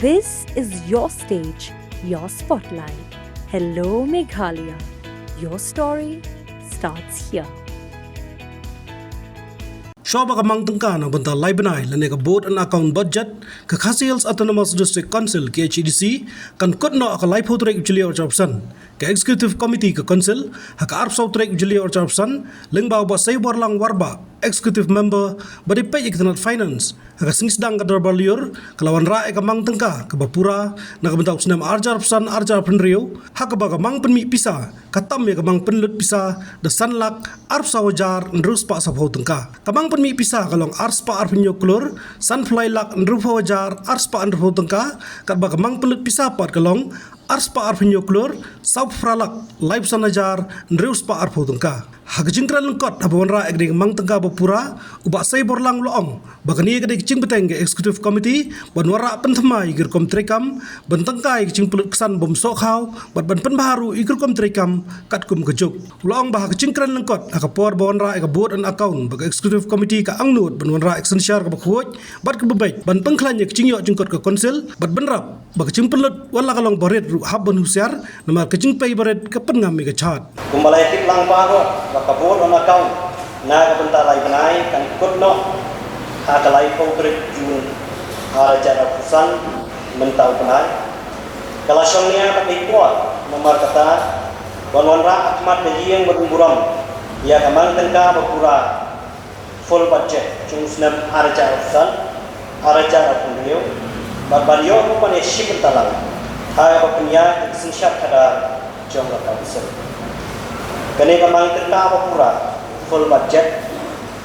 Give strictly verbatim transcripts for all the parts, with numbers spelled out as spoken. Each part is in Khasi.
This is your stage, your spotlight. Hello, Meghalaya. Your story starts here. Shuwa ba ka mang tyngka na ka bynta lai bnai lane ka Board and Account Budget ka Khasi Hills Autonomous District Council, K H A D C, kan kut noh ha ka laiphew tarik u Jylliew arhajar arphew san, ka Executive Committee ka Council ha ka arphew saw tarik u Jylliew arhajar arphew san, lyngba u Bah Seiborlang Warbah, Executive Member ba dei peit ïa ka tnat Finance, ha ka sngi sdang ka Dorbar Lyiur ka la wanrah ïa ka mang tyngka kaba pura na ka bynta u snem arhajar arphew san arhajar arphew hynriew, ha kaba ka mang pynmih pisa ka tam ïa ka mang pynlut pisa da san lak arphew saw hajar hynriew spah saphew tyngka. Ka mang pynmih pisa ka long arspah arphew hynñiew klur sanphew lai lak hynriewphew hajar arspah hynriewphew tyngka, katba ka mang pynlut pisa pat ka long arspah arphew hynñiew klur sawphew phra lak laiphew san hajar hynriew spah arphew tyngka. Ha ka jingkren lyngkot haba wanrah ïa kane ka mang tyngka ba pura, u Bah Seiborlang u la ong ba kane ka dei ka jingbteng ka Executive Committee ban wanrah pynthymmai ïa ki rukom treikam, ban tyngkai ïa ka jingpynlut ksan bym sohkhaw bad ban pynbha ruh ïa ki rukom treikam katkum ka juk. U la ong ba ha ka jingkren lyngkot ha ka por ba wanrah ïa ka Board and Account ba ka Executive Committee ka angnud ban wanrah ïa ka synshar kaba khuid bad kaba beit ban pynkhlaiñ ïa ka jingïoh jingkot ka Council bad ban rap ba ka jingpynlut wat la ka long barit ruh hap ban husiar, namar ka jingpei barit ka pynngam ïa ka jhad. Kumba la ïatip lang baroh ba ka Board and Account na ka bynta lai bnai kan kut noh ha ka laiphew tarik Jun arhajar arphew san mynta u bnai. Ka la shong nia bad ka por, namar kata ban wanrah ha khmat ka ïing ba don burom ïa ka mang tyngka ba pura, full budget jong u snem arhajar arphew san arhajar arphew hynriew bad ban ïoh ruh ban ïashim bynta lang ha kaba pynïaid ïa ka synshar khadar jong ka Council. Kane ka mang tyngka ba pura, full budget,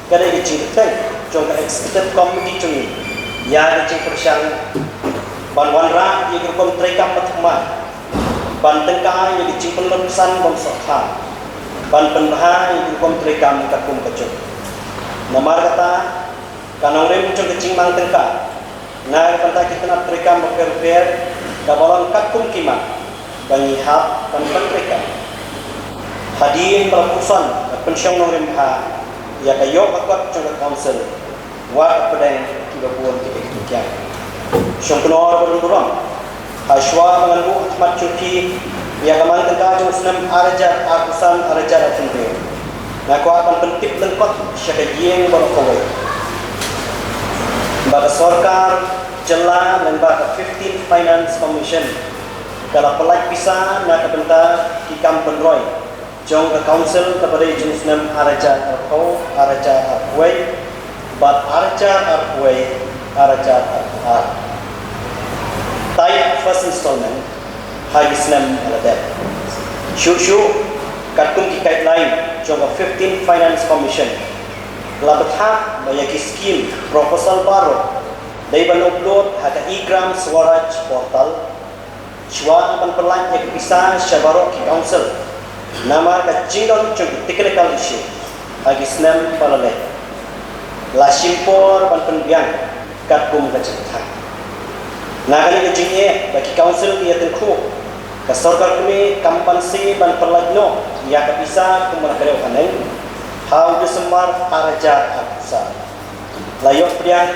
ka dei ka jingkyrteng jong ka Executive Committee jong ngi ïa ka jingpyrshang ban wanrah ïa ki rukom treikam ba thymmai, ban tyngkai ïa ki jingpynlut ksan bym sohkhaw, ban pynbha ïa ki rukom treikam katkum ka juk. Namar kata, ka nongrim jong ka jingmang tyngka na ka bynta ki tnat treikam bapher bapher kaba long katkum ki mat ba ngi hap ban pyntreikam. Hadien ba la pyrshang ban pynshong nongrim bha ïa ka ïoh ka kot jong ka Council, wat hapdeng kiba bun kiba ki kiang. Shong Kynnoh ba don burom, ha shuwa ba ngan buh ha khmat jong phi ïa ka mang tyngka jong u snem arhajar arphew san arhajar arphew hynriew, nga kwah ban pyntip lyngkot sha ka ïing baroh kawei ba ka sorkar jylla lyngba ka fifteenth Finance Commission ka la pyllait pisa na ka bynta ki kam pynroi jong ka Council kaba dei jong u snem arhajar arphew, arhajar arphew wei bad arhajar arphew wei, arhajar arphew ar. Type first installment ha ki snem ba la dep. Shuh shuh, katkum ki guideline jong ka fifteenth Finance Commission, la bthah ba ïa ki scheme proposal baroh dei ban upload ha ka e-Gram Swaraj portal shuwa ban pyllait ïa ka pisa sha baroh ki Council, namar ka jingdon jong ki technical issue ha ki snem ba la leit. La shim por ban pynbiang katkum ka jingthait. Na kane ka jingeh ba ki Council ki ïa tyngkhuh, ka sorkar kmie kam banse ban pyllait noh ïa ka pisa kum ba la kdew haneng ha u December arhajar arphew san. La ïoh pdiang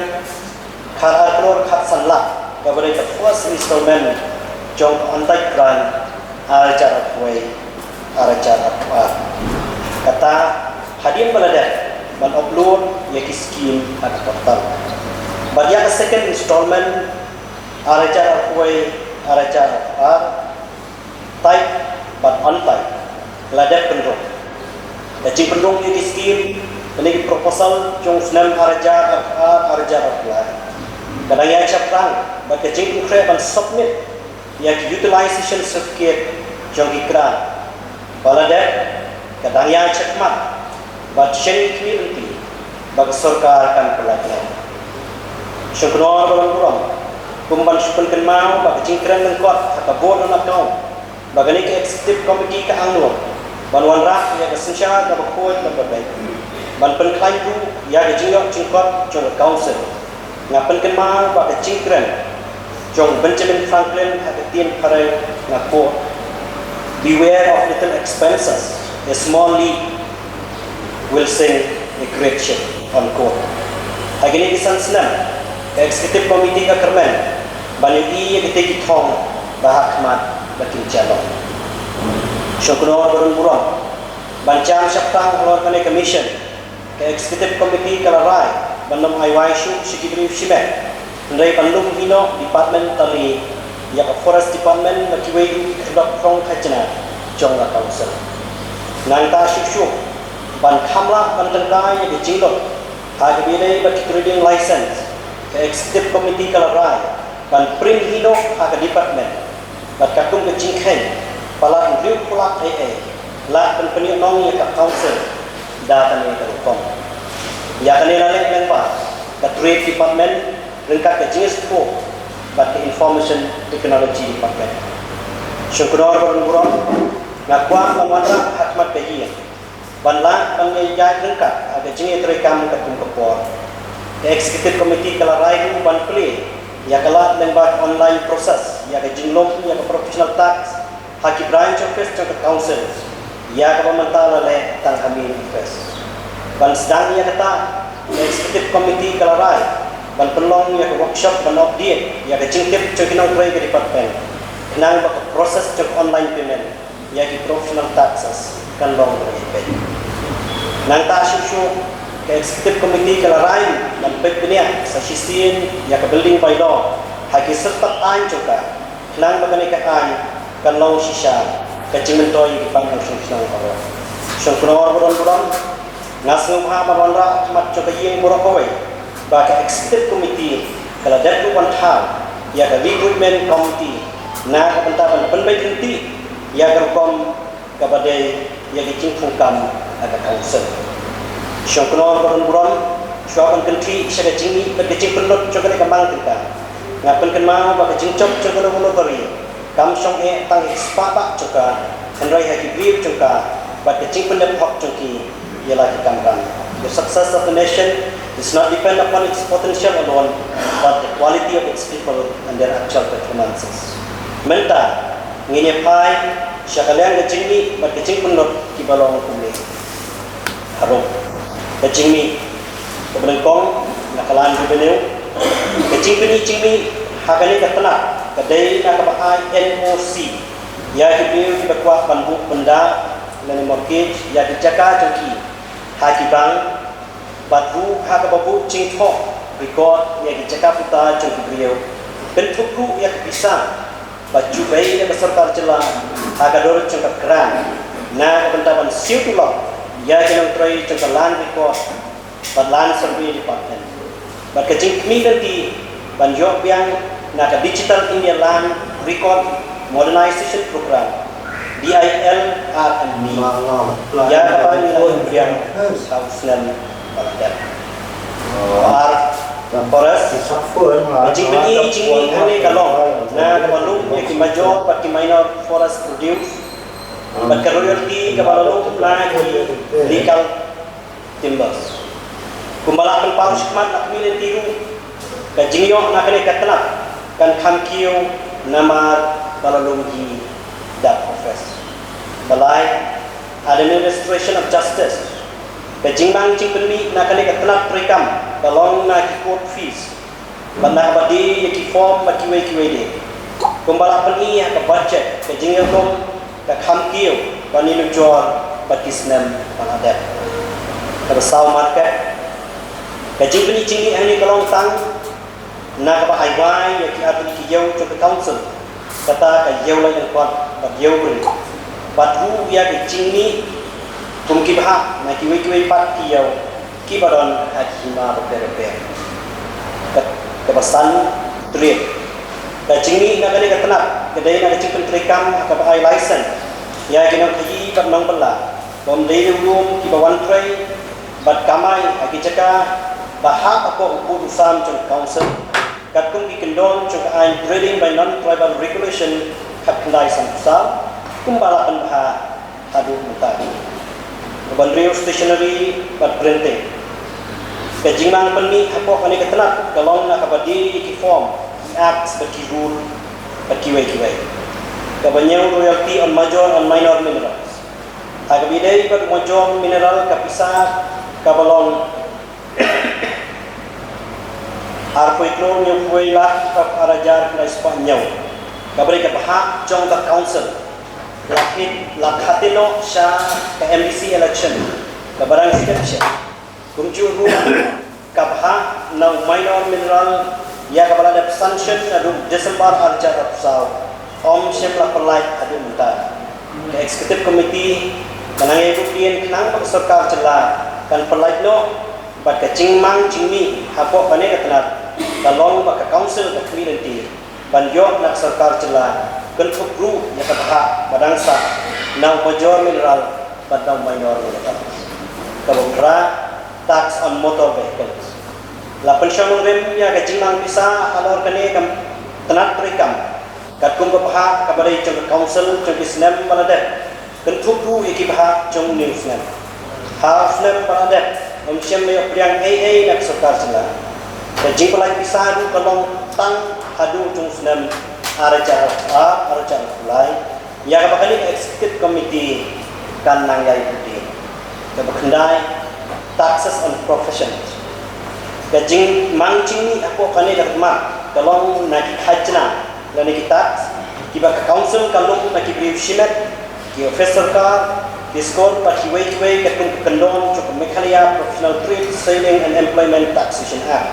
khat ar klur khat san lak kaba dei ka first installment jong ka Untied Grant arhajar arphew wei, arhajar arphew ar. Kata hadien ba la dep ban upload ïa ki scheme ha ka portal. Bad ïa ka second installment arhajar arphew wei, arhajar arphew ar, type bad untype, la dep pynrung. Ka jingpynrung ïa ki scheme, kane ki proposal jong u snem arhajar arphew ar, arhajar arphew lai, ka dang ïaid shaphrang bad ka jingpynkhreh ban submit ïa ki utilization certificate jong ki grant ba la dep, ka dang ïaid shakhmat bad shen ki lynti ba ka sorkar kan pyllait noh. Shong Kynnoh ba don burom, kum ban shu pynkynmaw ba ka jingkren lyngkot ha ka Board and Account ba kane ka Executive Committee ka angnud ban wanrah ïa ka synshar kaba khuid bad ba beit, ban pynkhlaiñ ruh ïa ka jingïoh jingkot jong ka Council. Nga pynkynmaw ba ka jingkren jong Benjamin Franklin ha ka ktien phareng nga quote, "Beware of little expenses, a small leak will sink a great ship," unquote. Ha kine ki san snem ka Executive Committee ka kyrmen ban ïohi ïa kitei ki thong ba ha khmat ba kin jia long. Shongknor ba rung burom ban jam shaphrang halor kane ka mission, ka Executive Committee ka la rai ban ym ai wai shuh sha ki briew shimet, hynrei ban lum hi noh department tali ïa ka Forest Department bad kiwei ki khyrdop khrong khajna jong ka Council. Nangta shuh shuh ban kham lah ban tyngkai ïa ka jinglut ha kaba ïadei bad ki trading license, ka Executive Committee ka la rai ban print hi noh ha ka department bad katkum ka jingkheiñ palat hynriew phew lak ei ei lak ban pynïoh nong ïa ka Council da kane ka rukom. Ïa kane la leh lyngba ka Trade Department ryngkat ka jingïasngewthuh bad ka Information Technology Department. Shongknor ba rung burom, nga kwah ban wanrah ha khmat ka ïing ban lah ban ïaid ryngkat ha ka jingïatreikam katkum ka por. Ka Executive Committee ka la rai ruh ban plie ïa ka lad lyngba ka online process ïa ka jinglum ïa ka professional tax ha ki branch office jong ka Council, ïa kaba mynta la leh tang ha main office. Ban sdang ïa kata, ka Executive Committee ka la rai ban pynlong ïa ka workshop ban update ïa ka jingtip jong ki nongtrei ka department khnang ba ka process jong ka online payment ïa ki professional taxes kan long kaba ïaid beit. Nangta shuh shuh, ka Executive Committee ka la rai ban peit bniah sa shisien ïa ka Building Bylaw ha ki syrtat aiñ jong ka, khnang ba kane ka aiñ kan long shisha ka jingmyntoi ïa ki pang nongshong shnong baroh. Shongknor ba rung burom, nga sngewbha ban wanrah ha khmat jong ka ïing baroh kawei ba ka Executive Committee ka la dep ruh ban thaw ïa ka Recruitment Committee na ka bynta ban pynbeit ryntih ïa ka rukom kaba dei ïa ka jingthungkam ha ka Council. Shongknor ba rung burom, shuwa ban kynthih sha ka jingmih bad ka jingpynlut jong kane ka mang tyngka, nga pynkynmaw ba ka jingjop jong kano kano ka ri kam shong eh tang ha ki spah bah jong ka, hynrei ha ki briew jong ka bad ka jingpyndep hok jong ki ïa la ki kamram. The success of the nation does not depend upon its potential alone, but the quality of its people and their actual performances. Mynta ngin ïa phai sha ka liang ka jingmih bad ka jingpynlut kiba long kumne. Harum ka jingmih kaba nyngkong na ka lan revenue. Ka jingpynmih jingmih ha kane ka tnat ka dei na kaba ai N O C ïa ki briew kiba kwah ban buh bynda lane mortgage ïa ki jaka jong ki ha ki bank, bad ruh ha kaba buh jingthoh record ïa ki jaka puta jong ki briew, kynthup ruh ïa ka pisa ba ju bei da ka sorkar jylla ha ka dur jong ka grant na ka bynta ban siew tulop ïa ki nongtrei jong ka Land Record bad Land Survey Department. Bad ka jingkhmih lynti ban ïoh biang na ka Digital India Land Record Modernization Program, D I L R M D, ïa kaba ngi la ïoh biang ha u snem ba la dep. Ar, Forest, ka jingpynmih jingmih hangne ka long na kaba lum ïa ki major bad ki minor forest produce, bad ka royalty kaba la lum na ki legal timbers. Kumba la pynpaw shakhmat na ka khmih lynti ruh, ka jingïoh na kane ka tnat kan kham kiew namar ba la lum hi da ka office. Ba lai, administration of justice. Ka jingmang jingpynmih na kane ka tnat treikam ka long na ki court fees bad na kaba die ïa ki form bad kiwei kiwei de. Kumba la pyni ha ka budget, ka jingïalum ka kham kiew ban ïanujor bad ki snem ba la dep. Kaba saw market, ka jingpynmih jingmih hangne ka long tang na kaba ai wai ïa ki artylli ki ïew jong ka Council, kata ka ïew laitlyngkot bad ïew briew, bad ruh ïa ki jingmih kum ki bhah na kiwei kiwei pat ki ïew kiba don ha ki hima bapher bapher. Ka, kaba san, trade. Ka jingmih na kane ka tnat ka dei na ka jingpyntreikam ha kaba ai license ïa ki nongkhaïi bad nongbylla bym dei riewlum kiba wan trei bad kamai ha ki jaka ba hap hapoh u pud u sam jong ka Council, katkum ki kyndon jong ka aiñ Trading by Non-Tribal Regulation khatkhyndai sanphew saw, kumba la pynbha haduh mynta. Kaba hynriew, stationery bad printing. Ka jingmang pynmih hapoh kane ka tnat ka long na kaba die ïa ki form, ki acts bad ki rule bad kiwei kiwei. Kaba hynñiew, royalty on major and minor minerals. Ha kaba ïadei bad u major mineral, ka pisa kaba long Arphew klur hynñiewphew wei lak arphew ar hajar khyndai spah hynñiew. Kaba dei ka bhah jong ka council la khit la khatin noh sha ka M D C election kaba dang step sha. Kumjuh ruh ka bhah na u minor mineral ïa kaba la dep sanction naduh December ar hajar arphew saw ym shym la pynlait haduh mynta. Ka executive committee ka nang ïa buh dien khnang ba ka sorkar jylla kan pynlait noh bad ka jingmang jingmih hapoh kane ka tnat ka long ba ka council ka khmih lynti ban ïoh na ka sorkar jylla kynthup ruh ïa ka bhah ba dang sah na u major mineral bad na u minor mineral. Kaba phra, tax on motor vehicles. La pynshong nongrim ïa ka jingmang pisa halor kane ka tnat treikam katkum ka bhah kaba dei jong ka council jong ki snem ba la dep kynthup ruh ïa ki bhah jong une u snem. Ha u snem ba la dep ym shym la ïoh pdiang ei ei na ka sorkar jylla. Ka jingpynlait pisa ruh ka long tang haduh jong u snem ar hajar ar, ar hajar lai, ïa kaba kane ka executive committee kan nang ïai buh dien. Kaba khyndai, taxes on professions. Ka jingmang jingmih hapoh kane ka tnat ka long na ki khajna lane ki tax kiba ka council ka lum na ki briew shimet, ki office sorkar, ki skul bad kiwei kiwei katkum ka kyndon jong ka Meghalaya Professional Trade, Saving and Employment Taxation Act.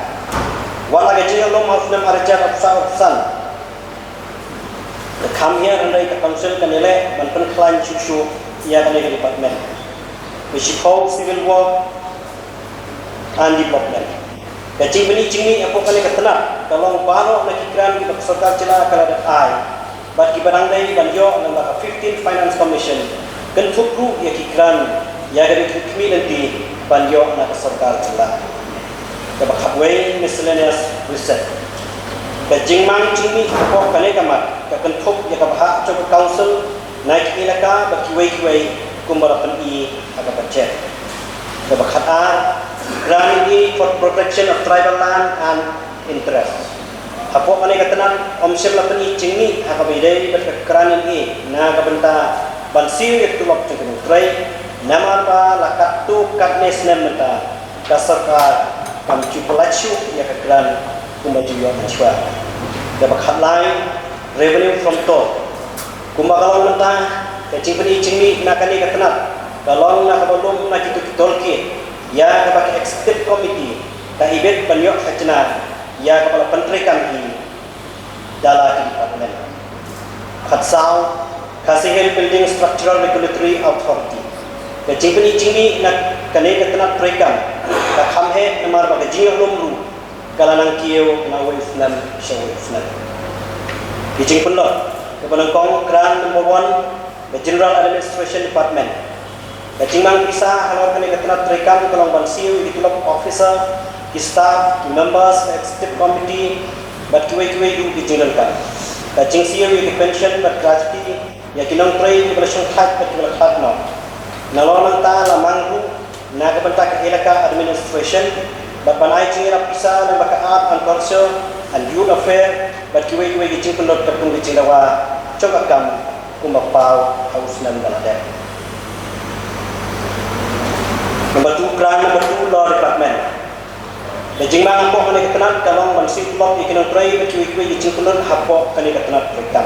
Wat la ka jingïalum ha u snem ar hajar arphew saw arphew san, ka kham hiar hynrei ka council kan ïaleh ban pynkhlaiñ shuh shuh ïa kane ka department. Ka shiphew, civil work and development. Ka jingpyni jingmih hapoh kane ka tnat ka long baroh na ki grant kiba ka sorkar jylla ka la dep ai bad kiba dang dei ban ïoh na ka fifteen Finance Commission, kynthup ruh ïa ki grant ïa kaba ki khmih lynti ban ïoh na ka sorkar jylla. Kaba khatwei, miscellaneous receipt. Ka jingmang jingmih hapoh kane ka mat ka kynthup ïa ka bhah jong ka council na ki elaka bad kiwei kiwei kumba la pyni ha ka budget. Kaba khatar, grant in aid for protection of tribal land and interest. Hapoh kane ka tnat ym shym la pyni jingmih ha kaba ïadei bad ka grant in aid na ka bynta ban siew ïa ka tulop jong ki nongtrei, namar ba la katto katne snem mynta ka sorkar kam ju pynlait shuh ïa ka grant kumba ju ïoh mynshuwa. Kaba khatlai, revenue from toll. Kumba ka long mynta, ka jingpyni jingmih na kane ka tnat ka long na kaba lum na kito ki toll gate ïa kaba ka executive committee ka ibit ban ïoh khajna ïa kaba la pyntreikam hi da la ki department. Khatsaw, Khasi Hills Building Structural Regulatory Authority. Ka jingpyni jingmih na kane ka tnat treikam ka kham heh namar ba ka jingïalum ruh ka la nang kiew na uwei u snem sha uwei u snem. Ki jingpynlut, kaba nyngkong, grant number one, ka General Administration Department. Ka jingmang pisa halor kane ka tnat treikam ka long ban siew ïa ki tulop officer, ki staff, ki members ka executive committee bad kiwei kiwei ruh ki jingdonkam. Ka jingsiew ïa ki pension bad gratuity ïa ki nongtrei kiba la shongthait bad kiba la khlad noh. Nalor nangta la mang ruh na ka bynta ka elaka administration bad ban ai jingïarap pisa lyngba ka Art and Culture and Youth Affair bad kiwei kiwei ki jingpynlut katkum ki jingdawa jong ka kam kumba paw ha u snem ba la dep. Number two, grant number two, Law Department. Ka jingmang hapoh kane ka tnat ka long ban siew tulop ïa ki nongtrei bad kiwei kiwei ki jingpynlut hapoh kane ka tnat treikam.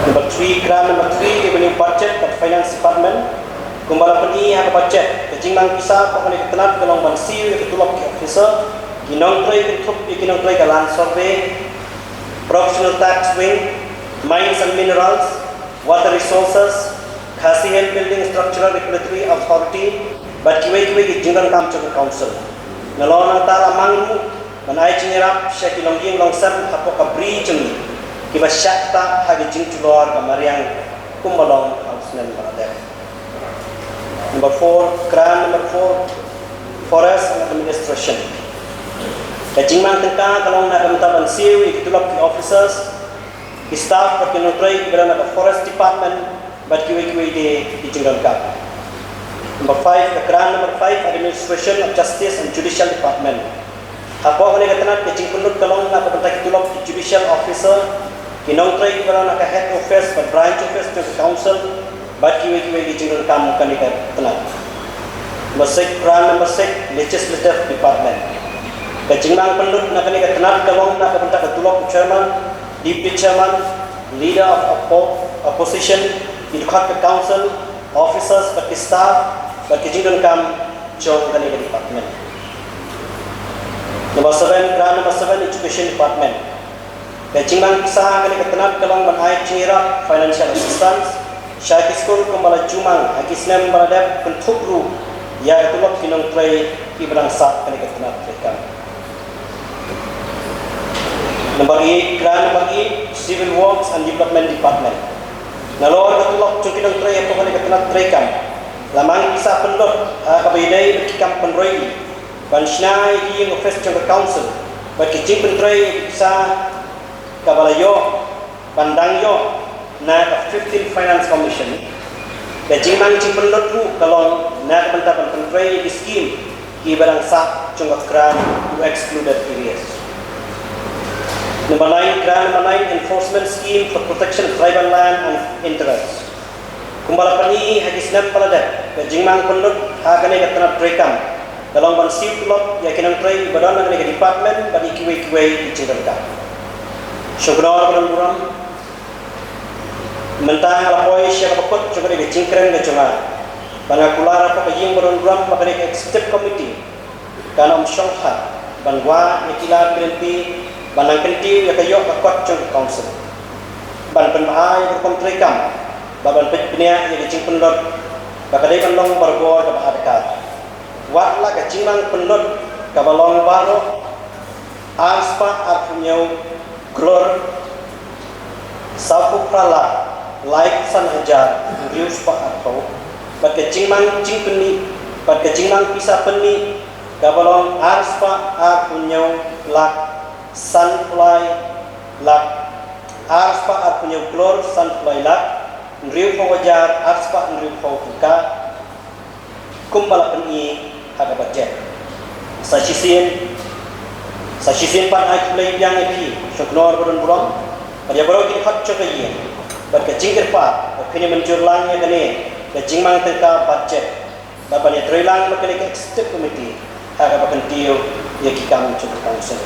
Number three, grant number three, Revenue Budget bad Finance Department. Kumba la pyni ha ka budget, ka jingmang pisa hapoh kane ka tnat ka long ban siew ïa ki tulop ki officer, ki nongtrei kynthup ïa ki nongtrei ka Land Survey, Professional Tax Wing, Mines and Minerals, Water Resources, Khasi Hills Building Structural Regulatory Authority bad kiwei kiwei ki jingdonkam jong ka council. Nalor nangta la mang ruh ban ai jingïarap sha ki longïing longsem hapoh ka bri jong ngi kiba shah ktah ha ki jingjulor ka mariang kumba long ha u snem ba la dep. Number four, grant number four, Forest and Administration. Ka jingmang tyngka ka long na ka bynta ban siew ïa ki tulop ki officers, ki staff bad ki nongtrei kiba don ha ka Forest Department bad kiwei kiwei de ki jingdonkam. Number five, ka grant number five, Administration of Justice and Judicial Department. Hapoh kane ka tnat ka jingpynlut ka long na ka bynta ki tulop ki judicial officer, ki nongtrei kiba don ha ka head office bad branch office jong ka council bad kiwei kiwei ki jingdonkam kane ka tnat. Number six, grant number six, Legislative Department. Ka jingmang pynlut na kane ka tnat ka long na ka bynta ka tulop u chairman, deputy chairman, leader of oppo- opposition, ki dkhot ka council, officers bad ki staff bad ki jingdonkam jong kane ka department. Number seven, grant number seven, education department. Ka jingmang pisa ha kane ka tnat ka long ban ai jingïarap, financial assistance, sha ki skul kumba la ju mang ha ki snem ba la dep, kynthup ruh ïa ka tulop ki nongtrei kiba dang sah kane ka tnat treikam. Number eight, grant number eight, civil works and development department. Nalor ka tulop jong ki nongtrei hapoh kane ka tnat treikam, la mang pisa pynlut ha kaba ïadei bad ki kam pynroi, ban shna ïa ki ïing office jong ka council bad ki jingpyntrei ïa ki pisa kaba la ïoh ban dang ïoh na ka fifteen Finance Commission. Ka jingmang jingpynlut ruh ka long na ka bynta ban pyntrei ïa ki skim kiba dang sah jong ka grant to excluded areas. Number nine, grant number nine, enforcement scheme for protection of tribal land and interest. Kumba la pyni ha ki snem ba la dep, ka jingmang pynlut ha kane ka tnat treikam ka long ban siew tulop ïa ki nongtrei ba don ha kane ka department bad ïa kiwei kiwei ki jingdonkam. Shongknor ba don burom, mynta nga la poi sha kaba kut jong kane ka jingkren ka jong nga, ba nga kular hapoh ka ïing ba don burom ba kane ka executive committee kan ym shongthait ban wad ïa ki lad ki lynti ban nang kyntiew ïa ka ïoh ka kot jong ka council, ban pynbha ïa ka rukom treikam bad ban peit bniah ïa ka jingpynlut ba ka dei ban long barabor kaba adkar. Wat la ka jingmang pynlut kaba long baroh ar spah arphew hynñiew klur sawphew phra lak laiphew san hajar hynriew spah arphew, bad ka jingmang jingpynmih bad ka jingmang pisa pynmih kaba long ar spah arphew hynñiew lak sanphew lai lak, ar spah arphew hynñiew klur sanphew lai lak hynriewphew hajar ar spah hynriewphew tyngka, kumba la pyni ha ka budget. Sa shisien, sa shisien pat ai khublei biang ïa phi, Shongknor ba don burom, bad ïa baroh ki dkhot jong ka ïing bad ka jingkyrpad ba phin ïa mynjur lang ïa kane ka jingmang tyngka budget, bad ban ïatrei lang bad kane ka executive committee ha kaba kyntiew ïa ki kam jong ka council.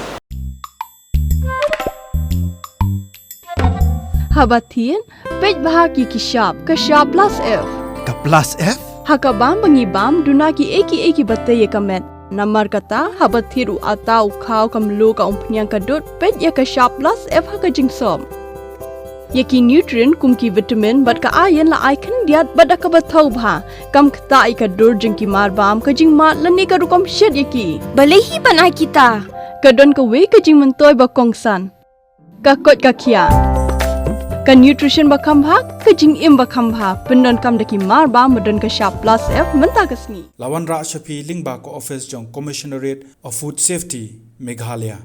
Haba thied, peit bha ki ki shap, ka shap plus F. Ka plus F? Ha ka bam ba ngi bam, duna kiei kiei kiba tei ïa ka met. Namar kata, haba thied u atta, u khaw, ka mluh, ka umphniang, ka dud, peit ïa ka shap plus F ha ka jingsop. Ïa ki nutrient kum ki vitamin bad ka iron la ai khyndiat bad da kaba thaw bha. Kam ktah ïa ka dur jong ki marbam, ka jingmad lane ka rukom shet ïa ki. Balei hi ban ai kita? Ka don kawei ka jingmyntoi ba kongsan. Ka koit ka khiah. Ka nutrition ba kham bha, ka jingim ba kham bha. Pyndonkam da ki marbam ba don ka shap plus F mynta ka sngi. La wanrah sha phi lyngba ka office jong Commissionerate of Food Safety, Meghalaya.